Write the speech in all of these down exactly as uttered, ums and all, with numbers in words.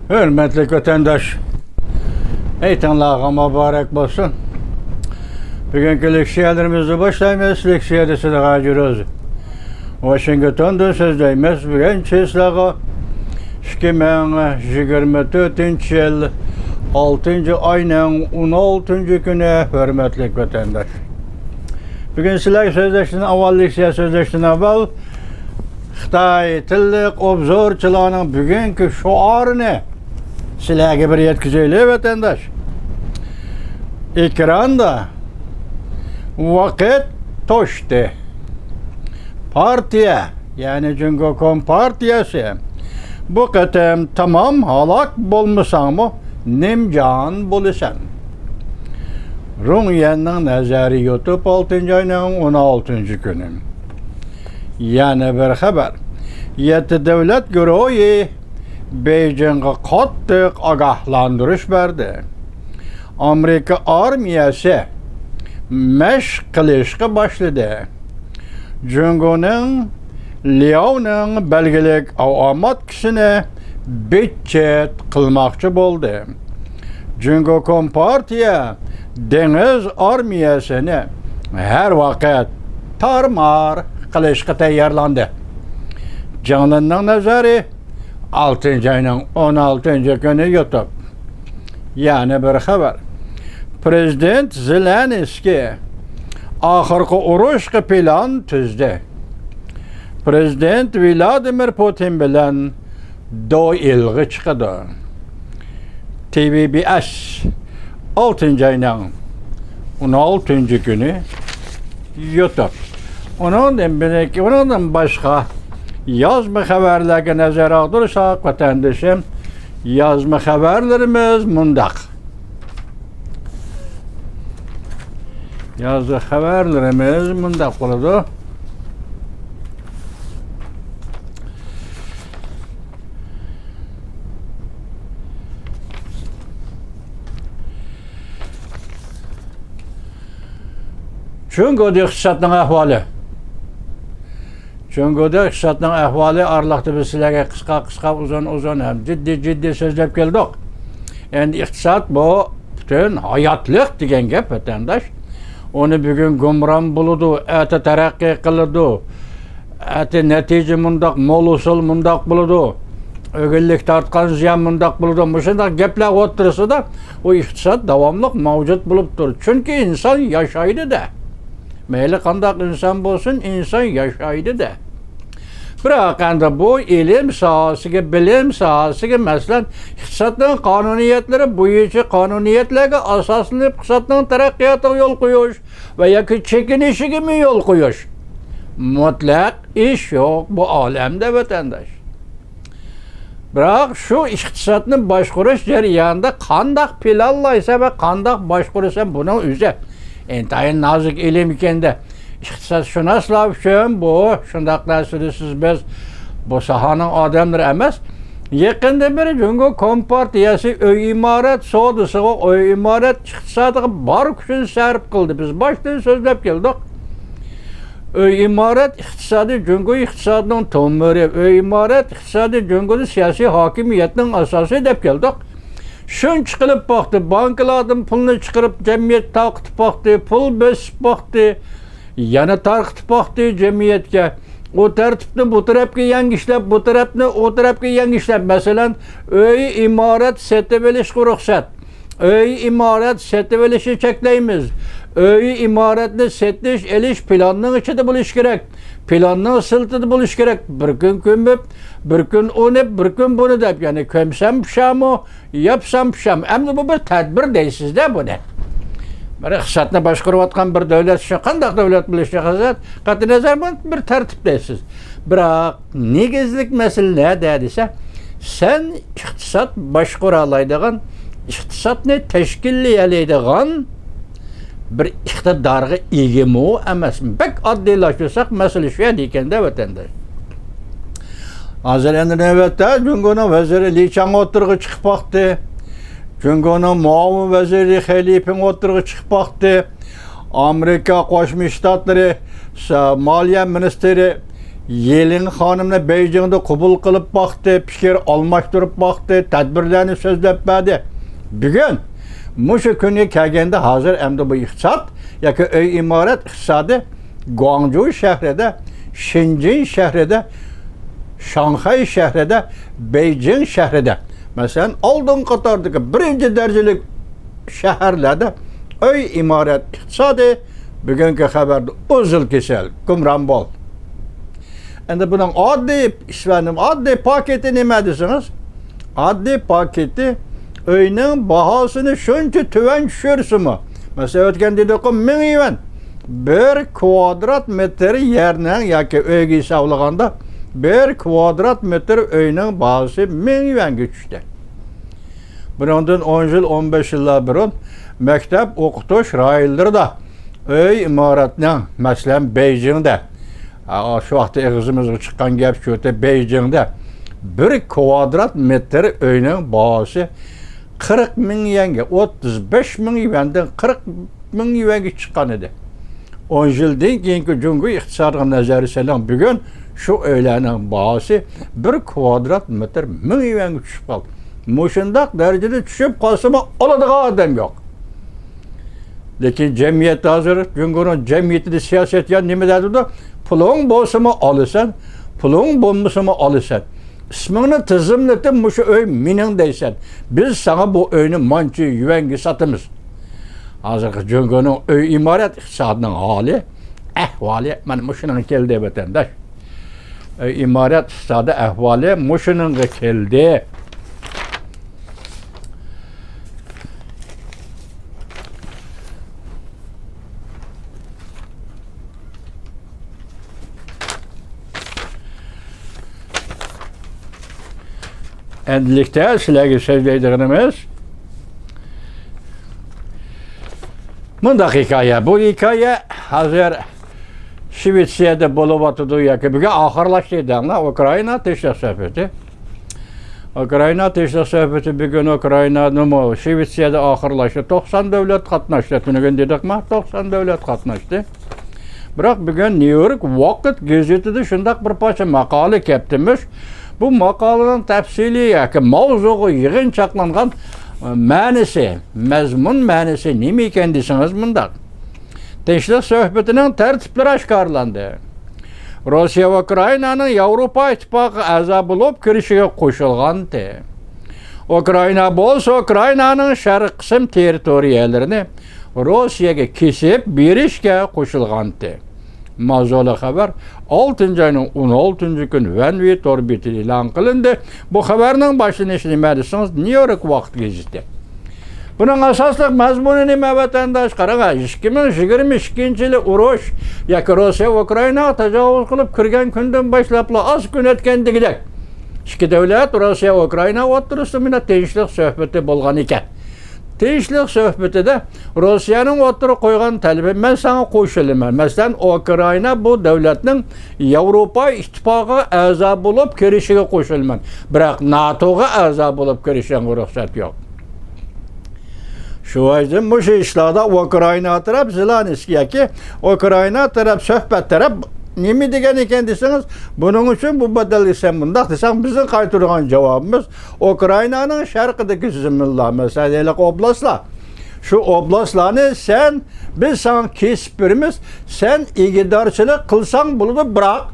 ھۆرمەتلىك ۋەتەنداش، ھېيتىڭلارغا مۇبارەك بولسۇن. بۈگۈنكى لېكسىيەلىرىمىزنى باشلايمىز. لېكسىيەدە سىدىق ھاجى روزى. ۋاشىنگتوندىن سۆزلەيمىز. بۈگۈن چىسلاغا ئىككى مىڭ يىگىرمە تۆتىنچى يىل ئالتىنچى ئاينىڭ ئون ئالتىنچى كۈنى، ھۆرمەتلىك ۋەتەنداش. بۈگۈن سىلەرگە سۆزلەشتىن ئاۋۋال، لېكسىيە سۆزلەشتىن ئاۋۋال خىتاي تىللىق ئوبزورچىلارنىڭ بۈگۈنكى شوئارىنى سىلەرگە بىر يەتكۈزەيلى، ۋەتەنداش. ئېكراندا ۋاقىت توشتى. پارتىيە، يەنى جۇڭگو كومپارتىيەسى، بۇ قېتىم تامام ھالاك بولمىساڭمۇ، نىمجان بولىسەن. رۇڭ يەننىڭ نەزەرى يۇتۇپ، ئالتىنچى ئاينىڭ ئون ئالتىنچى كۈنى. يەنە بىر خەۋەر. يەتتە دۆلەت گۇرۇھى بېيجىڭغا قاتتىق ئاگاھلاندۇرۇش بەردى. ئامېرىكا ئارمىيەسى مەشىق قىلىشقا باشلىدى. جۇڭگونىڭ لياۋنىڭ بەلگىلىك ئاۋاماتكىسىنى بىت-چىت قىلماقچى بولدى. جۇڭگو كومپارتىيە دېڭىز ئارمىيەسىنى ھەر ۋاقىت تارمار قىلىشقا تەييارلاندى. جاڭلىننىڭ نەزەرى ئالتىنچى ئاينىڭ ئون ئالتىنچى كۈنى يۇتۇپ. يەنە بىر خەۋەر. پرېزىدېنت زېلېنسكىي ئاخىرقى ئۇرۇشقا پىلان تۈزدى. پرېزىدېنت ۋلادىمىر پۇتىن بىلەن دوئېلغا چىقىدۇ. تى ۋى بى ئېس، ئالتىنچى ئاينىڭ ئون ئالتىنچى كۈنى يۇتۇپ. ئۇنىڭدىن بىلەك-، ئۇنىڭدىن باشقا يازما خەۋەرلەرگە نەزەر ئاغدۇرساق، ۋەتەندىشىم، يازما خەۋەرلىرىمىز مۇنداق. يازما خەۋەرلىرىمىز مۇنداق بولىدۇ. جۇڭگودا ئىقتىسادنىڭ ئەھۋالى. جۇڭگودا ئىقتىسادنىڭ ئەھۋالى ئارىلىقتا بىز سىلەرگە قىسقا قىسقا، ئۇزۇن ئۇزۇن ھەم جىددىي جىددىي سۆزلەپ كەلدۇق. ئەمدى ئىقتىساد بۇ پۈتۈن ھاياتلىق دېگەن گەپ، ۋەتەنداش. ئۇنى بۈگۈن گۇمران بولىدۇ، ئەتە تەرەققىي قىلىدۇ، ئەتە نەتىجە مۇنداق، مول ھوسۇل مۇنداق بولىدۇ، ئۆگۈنلۈك تارتقان زىيان مۇنداق بولىدۇ. مۇشۇنداق گەپلەر ئوتتۇرىسىدا ئۇ ئىقتىساد داۋاملىق مەۋجۇت بولۇپ تۇر. چۈنكى ئىنسان ياشايدۇ-دە. مەيلى قانداق ئىنسان بولسۇن، ئىنسان ياشايدۇ-دە. بىراق ئەمدى بۇ ئىلىم ساھەسىگە، بىلىم ساھەسىگە، مەسىلەن، ئىقتىسادنىڭ قانۇنىيەتلىرى بويىچە قانۇنىيەتلەرگە ئاساسلىنىپ، ئىقتىسادنىڭ تەرەققىياتىغا يول قويۇش ۋە ياكى چېكىنىشىگىمۇ يول قويۇش مۇتلەق ئىش يوق بۇ ئالەمدە، ۋەتەنداش. بىراق شۇ ئىقتىسادنى باشقۇرۇش جەريانىدا قانداق پىلانلايسەن ۋە قانداق باشقۇرىسەن، بۇنىڭ ئۆزى ئىنتايىن نازۇك ئىلىم ئىكەن-دە. ئىقتىسادشۇناسلار ئۈچۈن بۇ شۇنداق نەرسىدە سىز، بىز بۇ ساھەنىڭ ئادەملىرى ئەمەس. يېقىندىن بېرى جۇڭگو كومپارتىيەسى ئۆي ئىمارەت سودىسىغا، ئۆي ئىمارەت ئىقتىسادىغا بار كۈچىنى سەرپ قىلدى. بىز باشتىن سۆزلەپ كەلدۇق. ئۆي ئىمارەت ئىقتىسادى جۇڭگو ئىقتىسادىنىڭ تومۇرى، ئۆي ئىمارەت ئىقتىسادى جۇڭگودا سىياسىي ھاكىمىيەتنىڭ ئاساسى دەپ كەلدۇق. شۇنچە قىلىپ باقتى، بانكىلاردىن پۇلنى چىقىرىپ جەمئىيەت تارقىتىپ باقتى، پۇل بېسىپ باقتى، يەنە تارقىتىپ باقتى جەمئىيەتكە. ئۇ تەرتىپنى بۇ تەرەپكە يەڭگۈشلەپ، بۇ تەرەپنى ئۇ تەرەپكە يەڭگۈشلەپ، مەسىلەن، ئۆي ئىمارەت سېتىۋېلىشقا رۇخسەت. ئۆي ئىمارەت سېتىۋېلىشنى چەكلەيمىز. ئۆي ئىمارەتنى سېتىش، ئېلىش پىلاننىڭ ئىچىدە بولۇشى كېرەك. پىلاننىڭ سىرتىدا بولۇشى كېرەك. بىر كۈن كۆمۈپ، بىر كۈن ئۇنى، بىر كۈن بۇنى دەپ، يەنى كۆمسەم پىشامۇ، ياپسام پىشام. ئەمدى بۇ بىر تەدبىر دەيسىز-دە بۇنى. بىر ئىقتىسادنى باشقۇرۇۋاتقان بىر دۆلەت ئۈچۈن قانداق دۆلەت بولۇشى قەتئىينەزەر، بۇ بىر تەرتىپ دەيسىز. بىراق نېگىزلىك مەسىلە نەدە دېسە، سەن ئىقتىساد باشقۇرالايدىغان، ئىقتىسادنى تەشكىللىيەلەيدىغان بىر ئىقتىدارغا ئىگىمۇ ئەمەسمۇ. بەك ئاددىيلاشتۇرساق، مەسىلە شۇ يەردە ئىكەن-دە، ۋەتەنداش. ھازىر ئەمدى نۆۋەتتە جۇڭگونىڭ ۋەزىرى لى چاڭ ئوتتۇرىغا چىقىپ باقتى. جۇڭگونىڭ مۇئاۋىن ۋەزىرى خېي لىپىڭ ئوتتۇرىغا چىقىپ باقتى. ئامېرىكا قوشما شتاتلىرى س-، مالىيە مىنىستىرى يېلىن خانىمنى بېيجىڭدا قوبۇل قىلىپ باقتى، پىكىر ئالماشتۇرۇپ باقتى، تەدبىرلەرنى سۆزلەپ بەردى. بۈگۈن مۇشۇ كۈنگە كەلگەندە، ھازىر ئەمدى بۇ ئىقتىساد ياكى ئۆي ئىمارەت ئىقتىسادى گۇاڭجۇ شەھىرىدە، شېنجېن شەھىرىدە، شاڭخەي شەھىرىدە، بېيجىڭ شەھىرىدە، مەسىلەن، ئالدىنقى قاتاردىكى بىرىنچى دەرىجىلىك شەھەرلەردە ئۆي ئىمارەت ئىقتىسادى بۈگۈنكى خەۋەردە ئۈزۈل-كېسىل، گۇمران بول. ئەمدى بۇنىڭ ئاددىي ئىسۋەنىم، ئاددىي پاكىتى نېمە دېسىڭىز، ئاددىي پاكىتى ئۆينىڭ باھاسىنى شۇنچە تۆۋەن چۈشۈرسىمۇ، مەسىلەن، ئۆتكەن دېدۇققۇ، مىڭ يۈەن. بىر كۋادرات مېتىر يەرنىڭ ياكى ئۆيگە ھېسابلىغاندا، بىر كۋادرات مېتىر ئۆينىڭ باھاسى مىڭ يۈەنگە چۈشتى. بۇنىڭدىن ئون يىل، ئون بەش يىللار بۇرۇن مەكتەپ ئوقۇتۇش رايونلىرىدا ئۆي ئىمارەتنىڭ، مەسىلەن، بېيجىڭدە، ئا، شۇ ۋاقىتتا ئېغىزىمىزغا چىققان گەپ شۇ، بېيجىڭدە بىر كۋادرات مېتىر ئۆينىڭ باھاسى قىرىق مىڭ يۈەنگە، ئوتتۇز بەش مىڭ يۈەندىن قىرىق مىڭ يۈەنگە چىققان ئىدى. ئون يىلدىن كېيىنكى جۇڭگو ئىقتىسادىغا نەزەر سېلىڭ، بۈگۈن شۇ ئۆيلەرنىڭ باھاسى بىر كۋادرات مېتىر مىڭ يۈەنگە چۈشۈپ قالدى. مۇشۇنداق دەرىجىدە چۈشۈپ قالسىمۇ ئالىدىغان ئادەم يوق. لېكىن جەمئىيەت ھازىر، جۇڭگونىڭ جەمئىيىتىدە سىياسەت يا نېمە دەيدۇ، پۇلۇڭ بولسىمۇ ئالىسەن، پۇلۇڭ بولمىسىمۇ ئالىسەن. ئىسمىڭنى تىزىملىتىپ، مۇشۇ ئۆي مېنىڭ دەيسەن. بىز ساڭا بۇ ئۆينى مانچە يۈەنگە ساتىمىز. ھازىرقى جۇڭگونىڭ ئۆي ئىمارەت ئىقتىسادىنىڭ ھالى، ئەھۋالى مانا مۇشۇنىڭغا كەلدى، ۋەتەنداش. ئۆي ئىمارەت ئىقتىسادى ئەھۋالى مۇشۇنىڭغا كەلدى. ئەمدىلىكتە سىلەرگە سۆزلەيدىغىنىمىز مۇنداق ھېكايە. بۇ ھېكايە ھازىر شىۋېتسىيەدە بولۇۋاتىدۇ ياكى بۈگۈن ئاخىرلاشتى دەڭلار. ئۇكرائىنا تىنچلىق سۆھبىتى. ئۇكرائىنا تىنچلىق سۆھبىتى بۈگۈن ئۇكرائىنانىمۇ شىۋېتسىيەدە ئاخىرلاشتى. توقسان دۆلەت قاتناشتى. تۈنۈگۈن دېدۇقما، توقسان دۆلەت قاتناشتى. بىراق بۈگۈن نيۇ يورك ۋاقىت گېزىتىدە شۇنداق بىر پارچە ماقالە كەپتىمىش. بۇ ماقالىنىڭ تەپسىلىي ياكى ماۋزۇغا يىغىنچاقلانغان، ئە، مەنىسى، مەزمۇن مەنىسى نېمە ئىكەن دېسىڭىز مۇنداق. تىنچلىق سۆھبىتىنىڭ تەرتىپلىرى ئاشكارىلاندى. روسىيە ئۇكرائىنانىڭ ياۋروپا ئىتتىپاقىغا ئەزا بولۇپ كىرىشىگە قوشۇلغانتى. ئۇكرائىنا بولسا ئۇكرائىنانىڭ شەرقىي قىسىم تېررىتورىيەلىرىنى روسىيەگە كېسىپ بېرىشكە قوشۇلغانتى. ماۋزۇلۇق خەۋەر ئالتىنچى ئاينىڭ ئون ئالتىنچى كۈنى ۋەنۋى تور بېتىدە ئېلان قىلىندى. بۇ خەۋەرنىڭ باشلىنىشى نېمە دېسىڭىز، نيۇ يورك ۋاقىت گېزىتى. بۇنىڭ ئاساسلىق مەزمۇنى نېمە، ۋەتەنداش؟ قاراڭ، ئىككى مىڭ يىگىرمە ئىككىنچى يىلى ئۇرۇش ياكى روسىيە ئۇكرائىناغا تاجاۋۇز قىلىپ كىرگەن كۈندىن باشلاپلا ئاز كۈن ئۆتكەندىكىدەك ئىككى دۆلەت، روسىيە ئۇكرائىنا ئوتتۇرىسىدا مانا تىنچلىق سۆھبىتى بولغان ئىكەن. تىنچلىق سۆھبىتىدە روسىيەنىڭ ئوتتۇرىغا قويغان تەلىپى، مەن ساڭا قوشۇلىمەن. مەسىلەن، ئۇكرائىنا بۇ دۆلەتنىڭ ياۋروپا ئىتتىپاقىغا ئەزا بولۇپ كىرىشىگە قوشۇلىمەن. بىراق ناتوغا ئەزا بولۇپ كىرىشىڭگە رۇخسەت يوق. شۇ ۋاجدىن مۇشۇ ئىشلاردا ئۇكرائىنا تەرەپ زېلېنسكىي ياكى ئۇكرائىنا تەرەپ، سۆھبەت تەرەپ نېمە دېگەن ئىكەن دېسىڭىز، بۇنىڭ ئۈچۈن بۇ بەدەلگە سەن مۇنداق دېسەڭ، بىزنىڭ قايتۇرىدىغان جاۋابىمىز، ئۇكرائىنانىڭ شەرقىدىكى زېمىنلار، مەسىلەن، ھېلىقى ئوبلاستلار، شۇ ئوبلاستلارنى سەن، بىز ساڭا كېسىپ بېرىمىز، سەن ئىگىدارچىلىق قىلساڭ بولىدۇ، بىراق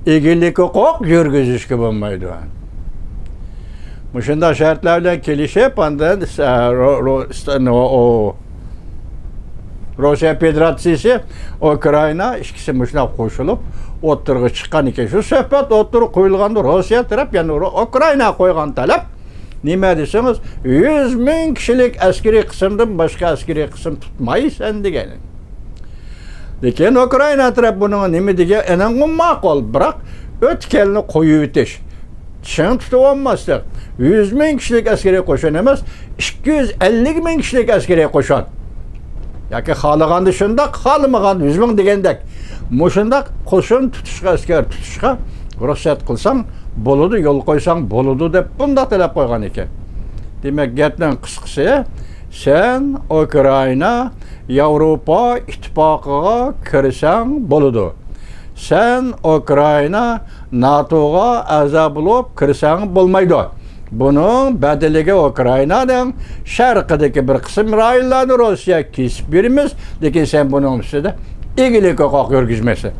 ئىگىلىك ھوقۇق يۈرگۈزۈشكە بولمايدۇ. مۇشۇنداق شەرتلەر بىلەن كېلىشىپ، ئاندىن، ئە، رو-، رو-، ئىستانو-، ئو-، روسىيە فېدېراتسىيىسى، ئۇكرائىنا ئىككىسى مۇشۇنداق قوشۇلۇپ ئوتتۇرىغا چىققان ئىكەن. شۇ سۆھبەت ئوتتۇرىغا قويۇلغاندا روسىيە تەرەپ، يەنى رو-، ئۇكرائىنا قويغان تەلەپ، نېمە دېسىڭىز، يۈز مىڭ كىشىلىك ئەسكىرىي قىسىمدىن باشقا ئەسكىرىي قىسىم تۇتمايسەن دېگەن. لېكىن ئۇكرائىنا تەرەپ بۇنىڭغا نېمە دېگەن؟ ئېنىڭمۇ ماقۇل، بىراق ئۆتكەلنى قويۇۋېتىش، چىڭ تۇتۇۋالماسلىق. يۈز مىڭ كىشىلىك ئەسكىرىي قوشۇن ئەمەس، ئىككى يۈز ئەللىك مىڭ كىشىلىك ئەسكىرىي قوشۇن. ياكى خالىغاندا شۇنداق، خالىمىغاندا يۈز مىڭ دېگەندەك، مۇشۇنداق قوشۇن تۇتۇشقا، ئەسكەر تۇتۇشقا رۇخسەت قىلساڭ بولىدۇ، يول قويساڭ بولىدۇ دەپ بۇنداق تەلەپ قويغان ئىكەن. دېمەك، گەپنىڭ قىسقىسى، سەن ئۇكرائىنا ياۋروپا ئىتتىپاقىغا كىرسەڭ بولىدۇ. سەن ئۇكرائىنا ناتوغا ئەزا بولۇپ كىرسەڭ بولمايدۇ. بۇنىڭ بەدىلىگە ئۇكرائىنانىڭ شەرقىدىكى بىر قىسىم رايونلارنى روسىيەگە كېسىپ بېرىمىز، لېكىن سەن بۇنىڭ ئۈستىدە ئىگىلىك ھوقۇق يۈرگۈزمەيسەن.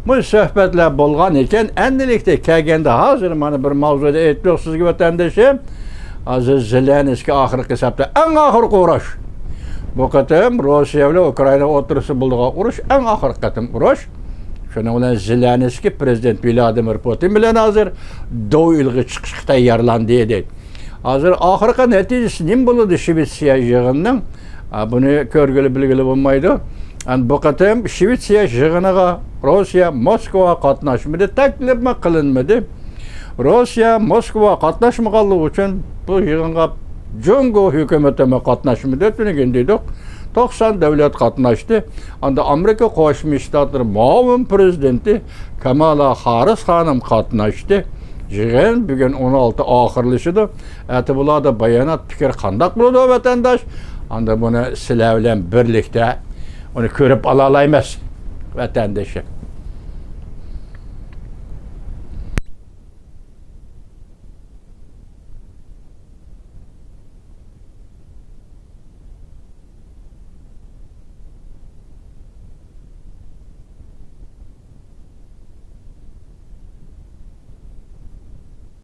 بۇ سۆھبەتلەر بولغان ئىكەن، ئەندىلىكتە كەلگەندە ھازىر مانا بىر ماۋزۇدا ئېيتىپ يوق سىزگە، ۋەتەندىشىم. ھازىر زېلېنسكىي ئاخىرقى ھېسابتا ئەڭ ئاخىرقى ئۇرۇش. بۇ قېتىم روسىيە بىلەن ئۇكرائىنا ئوتتۇرىسىدا بولىدىغان ئۇرۇش ئەڭ ئاخىرقى قېتىم ئۇرۇش. شۇنىڭ بىلەن زېلېنسكىي پىرېزىدېنت ۋلادىمىر پۇتىن بىلەن ھازىر دوئىلغا چىقىشقا تەييارلاندى، دەيدۇ. ھازىر ئاخىرقى نەتىجىسى نېمە بولىدۇ شىۋېتسىيە يىغىنىنىڭ؟ ئا، بۇنى كۆرگىلى، بىلگىلى بولمايدۇ. ئەنە بۇ قېتىم شىۋېتسىيە يىغىنىغا روسىيە موسكۋا قاتناشمىدى، تەكلىپمۇ قىلىنمىدى. روسىيە موسكۋا قاتناشمىغانلىقى ئۈچۈن بۇ يىغىنغا جۇڭگو ھۆكۈمىتىمۇ قاتناشمىدى. تۈنۈگۈن دېدۇق، توقسان دۆلەت قاتناشتى. ئاندا ئامېرىكا قوشما شتاتلىرى مۇئاۋىن پىرېزىدېنتى كامالا خاررىس خانىم قاتناشتى. يىغىن بۈگۈن ئون ئالتە ئاخىرلىشىدۇ. ئەتە بۇلاردا بايانات، پىكىر قانداق بولىدۇ، ۋەتەنداش؟ ئاندا بۇنى سىلەر بىلەن بىرلىكتە ئۇنى كۆرۈپ ئالالايمىز، ۋەتەندىشىم.